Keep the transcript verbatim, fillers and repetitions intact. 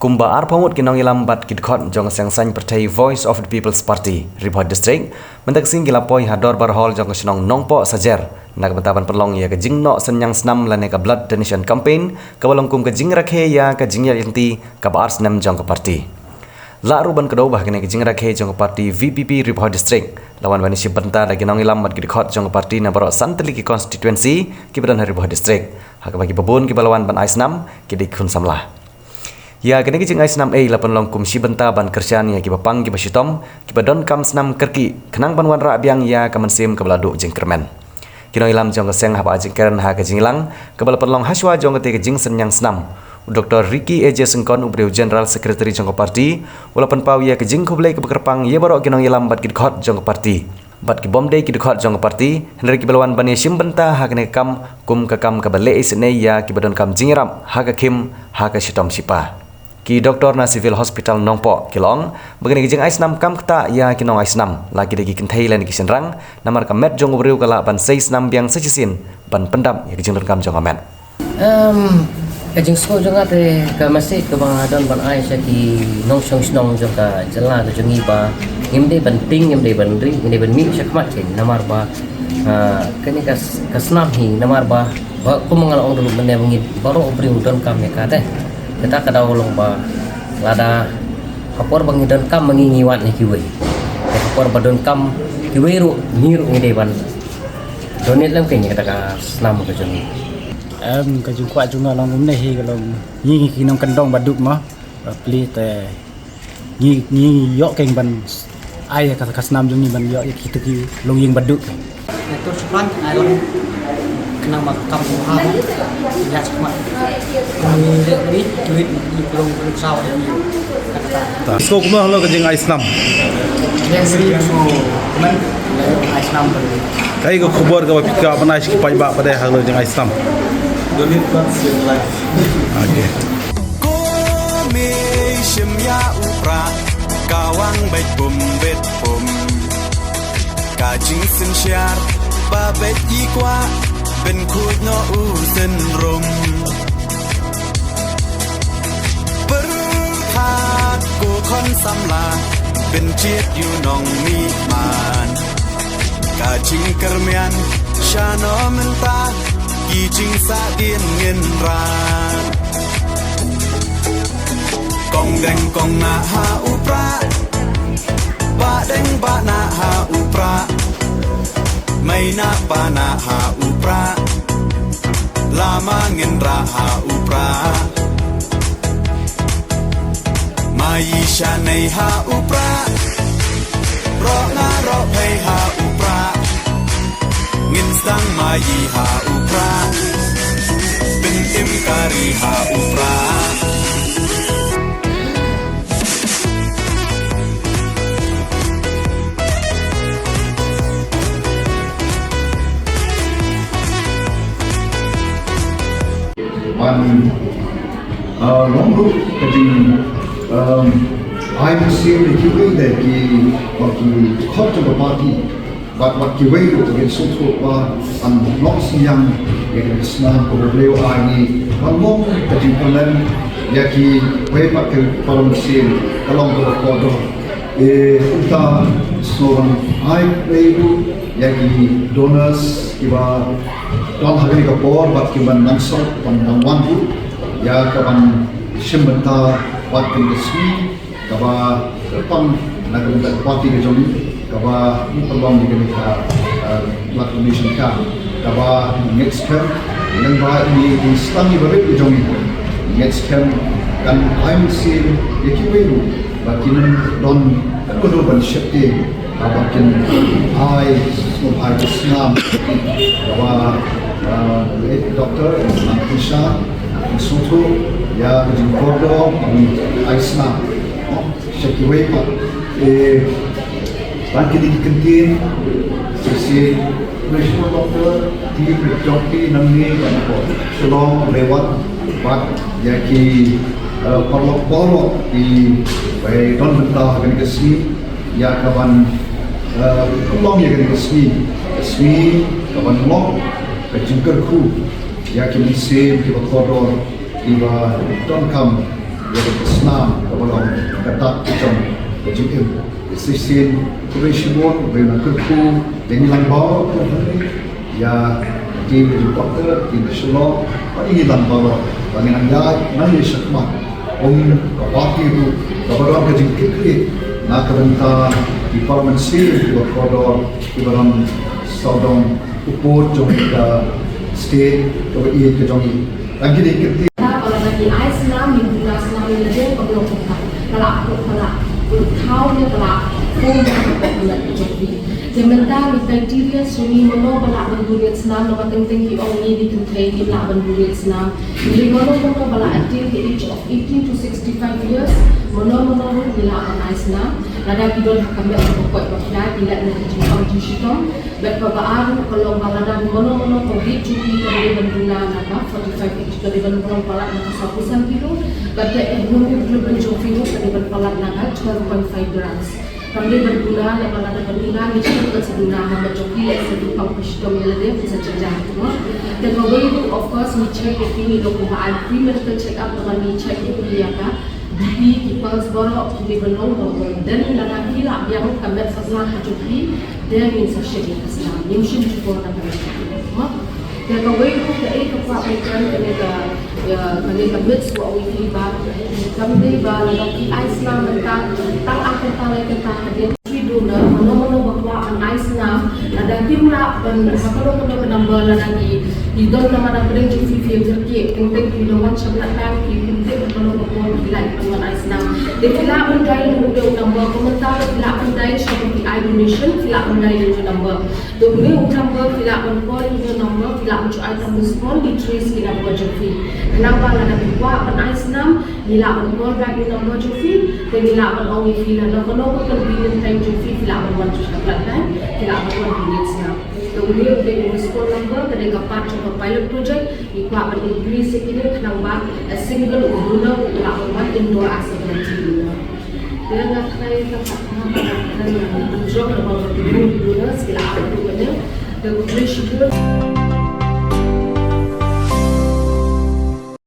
Kumba arphew ngut ki nongïalam bad ki dkhot jong ka seng saiñ pyrthei Voice of the People's Party Ri Bhoi District mynta ka sngi ki la poi ha Dorbar Hall jong ka shnong Nongpoh Sajer na ka bynta ban pynlong ïa ka jingnoh synñiang snam lane ka Blood Donation Campaign kaba long kum ka jingrakhe ïa ka jingïaid lynti kaba ar snem jong ka party. Lah ruh ban kdew ba ha kane ka jingrakhe jong ka party V P P Ri Bhoi District la wan ban ïashim bynta da ki nongïalam bad ki dkhot jong ka party na baroh san tylli ki constituency kiba don ha Ri Bhoi District, ha kaba kiba bun kiba la wan ban ai snam ki dei ki khun samla. Ïa kane ka jingai snam ei la pynlong kum shi bynta ban kyrshan ïa kiba pang kiba shitom kiba donkam snam kyrkieh khnang ban wanrah biang ïa ka mynsiem kaba la duh jingkyrmen. Ki nongïalam jong ka seng haba ai jingkren ha ka jingïalang kaba la pynlong hashwa jong kata ka jingsynñiang snam, u Doctor Ricky A J Syngkon, u briew General Secretary jong ka party, u la pynpaw ïa ka jingkhublei kaba kyrpang ïa baroh ki nongïalam bad ki dkhot jong ka party bad kibym dei ki dkhot jong ka party hynrei kiba la wan ban ïashim bynta ha kane ka kam kum ka kam kaba leh isynei ïa kiba donkam jingïarap ha ka khim ha ka shitom shipa. Ki doktor na Civil Hospital Nongpoh ki la ong ba kane ka jingai snam kam ktah ïa ki nongai snam, la ki dei ki kynthei lane ki shynrang, namar ka met jong u briew ka lah ban sei snam biang sa shisien ban pyndap ïa ka jingdonkam jong ka met. Em, ka jingsngew jong nga te ka message kaba nga don ban ai sha ki nongshong shnong jong ka jylla ka jong ngi ba ngim dei ban tieng, ngim dei ban ri, ngim dei ban mih sha khmat kein, namar ba, ah, kane ka s-, ka snam hi, namar ba, ba kum nga la ong ruh mynne ba ngi baroh u briew u donkam ïa ka te. Kata ka daw long ba lada ha por ba ngi donkam ma ngi ngi wad na kiwei. Te ha por ba donkam kiwei ruh ngi ruh ngi dei ban donate lem kein ïa kata ka snam ka jong ngi. Em, ka jingkwah jong nga long kumne hi ka long ngi ngi ki nongkyndong ba duk ma. Ba plie te ngi ngi ïoh kein ban ai ka, ka snam jong ngi ban ïoh ïa kito ki longïing ba duk. Ngi tur shuh pran, ngi ai lang khnang ba ka kam u ha ba ïa shuh ma. Ngi leh ni, tweet ni, kurung kurung saw ïa ngi. Kata. Sngewbha kumno halor ka jingai snam? Ïa ngi shu kmen, ïa ai snam ban. Kaei ka khubor kaba phi kwah ban ai sha ki paidbah ba dei halor jingai snam? Donate blood, save life. Okay. Ko mei shim ïa u prah, ka wang beit bum beit bum. Ka jingsynshar ba beit i kwah, ban khuid noh u synrum. Pyrkhat ko khun samla, ban jied ïa u nongmihman. Ka jingkyrmen shano mynta, ki jingsahdien ngin ran. Kong deng kong nah ha u prah, bah deng bah nah ha u prah, mei nah pa nah ha u prah, lama ngin rah ha u prah. Mai sha nei ha u prah, roh nga roh phei ha u prah. Ngin sdang mai ha u prah, pyntim kari ha u prah. Ban, ah, long ruh ka jing, um, ai mynsiem ïa kiwei de ki, wat ki khot jong ka party, bad wat kiwei ruh ba kin sngewthuh ba ban long synñiang ïa ka snam kaba U Blei u ai ngi, ban long ka jingkyrmen ïa kiwei pat ki para mynsiem, ka long kaba kordor. Eh, kumta sngewbha ban ai khublei ruh ïa ki donors kiba don ha kane ka por bad kiba nang sngewbha ban nang wan ruh ïa ka ban shim bynta bad kane ka sngi kaba kyrpang na ka bynta ka party ka jong ngi kaba ngi pynlong ïa kane ka, eh, blood donation camp kaba ngeit skhem lem ba ngi, ngi sdang ïa barit ka jong ngi, ngeit skhem kan ai mynsiem ïa kiwei ruh ba kin don kano kano ban sheptieng haba kin ai sngewbha ïa ka snam kaba, ah, late Doctor Nangkynsha, sngewthuh ïa ka jingkordor ban ai snam sha kiwei pat. Eh, tang kine ki kyntien, shisien Professor Doctor T. Prestjokti nangne bad na ka Shillong, Rewat bad ïa ki, eh, paralok baroh kiba don bynta ha kane ka sngi ïa ka ban, eh, pynlong ïa kane ka sngi, ka sngi ka ban long ka jingkyrkhu ïa ki mynsiem kiba kordor kiba donkam Ïa ka snam kaba long ka dak ka jong ka jingim. Shisien khublei shibun, khublei na kyrkhu ïa ngi lang baroh, ïa ki team ka jong doktor, team ka Shillong, bad ïa ngi lang baroh ba ngin nang ïaid nang ïaid shakhmat. Kum ka party ruh kaba don ka jingkitkhlieh na ka bynta ki parliamentarian kiba kordor, kiba don sawdong u pud jong ka state kaba ïeit ka jong ngi. Tang kine ki ktien. Ba lada ki ai snam, ngi bun snam ïa lade, ka long kumta. Ka la, ka la thaw ïa, ka la pom ïa ka pom ïa ka jong phi. Te mynta ngi criteria shuh ngi, mano ba lah ban bun ïa snam, naba teng teng ki ong ngi dei kynthei ngim lah ban bun ïa snam. Ngi mano mano ba la attain the age of eighteen to sixty-five years, mano mano ruh ngi lah ban ai snam. Lada ki don ha ka met kaba koit ba khiah, ki leh na ki jingpang jingshitom. Bad kaba ar ruh ka long ba lada mano mano ka weight jong phi ka dei ban duna na ka forty-five kg, ka dei ban long palat na ka sawphew san kilo. Bad ka hemoglobin jong phi ruh ka dei ban palat na ka twelve point five grams. Kam dei ban duna, lada, lada ban duna ngi shu ka sa duna ha met jong phi, lehse phi pang phi shitom ïa lade, phi sa jynjar mo. Te kawei ruh, of course, ngi check ïa phi, ngi long kumba ai free medical check up, namar ngi check ïa phi ïa ka B P, ki pulse baroh, ki dei ban long normal. Then lada phi lah biang ka met ka snam ka jong phi, then ngin sa shim ïa ka snam. Ngim shim jubor na ka met jong phi mo. Te kawei ruh kaei ka kwah ban kren kane ka, ïa, kane ka myth ba ong ïa phi ba kam dei ba lada phi ai snam mynta tang ar kynta lai kynta hadien. Free donor, mano mano ba kwah ban ai snam, lada kim lah ban, ha kano kano ka number, lada ki, ki don na madan pdeng jong phi, phi ïa kyrkieh, teng teng phi la wan sha blood bank, phi pyntip ha kano ka por phi lah ban wan ai snam. Te phi lah ban dial na u dei u number, kumta phi lah ban dial sha ba phi ai donation, phi lah ban dial na u number. Te une u number phi lah ban call, une u number phi lah ban shu ai tang missed call, ngi trace ïa ki number jong phi. Khnang ba lada phi kwah ban ai snam, ngi lah ban call back ïa u number jong phi, te ngi lah ban ong ïa phi lada kano ka convenient time jong phi, phi lah ban wan sha blood bank, phi lah ban wan donate snam. Te une u dei u missed call number, ka dei ka part jong ka pilot project, ngi kwah ban increase ïa kine khnang ba a single u donor u lah ban wan indoor as a volunteer donor. Te nga khlei ka, ka, ka, ka, ka, ka, ka, ka,